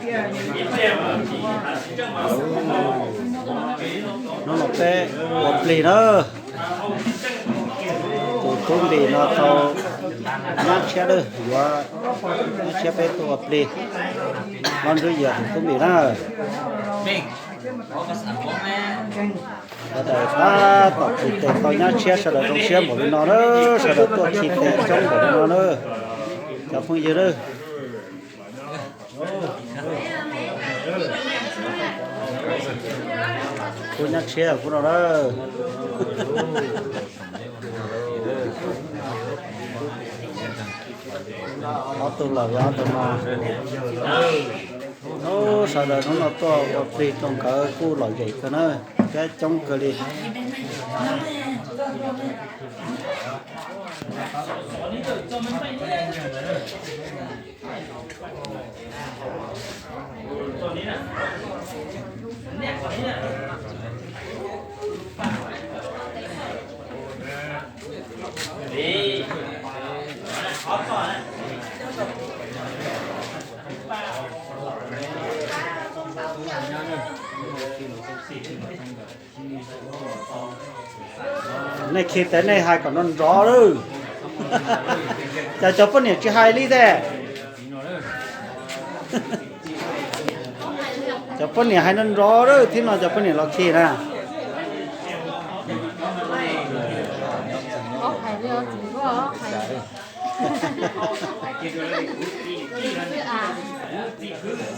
Hnub no peb ua plig na. Tus tub npis no tau nyab tshiab lawm, yuav nyab tshiab peb tuaj ua plig. Los ntsuj yias tus tub npis na. Sawv daws tab tom khi tes tau nyab tshiab, sawv daws zoo siab npaum li no na, sawv daws tuaj khi tes coob npaum li no na, cov phooj ywg na. Kuv nyab tshiab kuv no na. Ob tug los yog ob tug no. Hnub sawv daws hnub no tuaj ua plig rau nkawd kuj lom zem kawg na, thiab coob kawg li. Nej khi tes nej hais kom nrov nrov lawm. Cas cov poj niam tsis hais li thiab? Cov poj niam hais nrov nrov lawm thiab no, cov poj niam los khi na.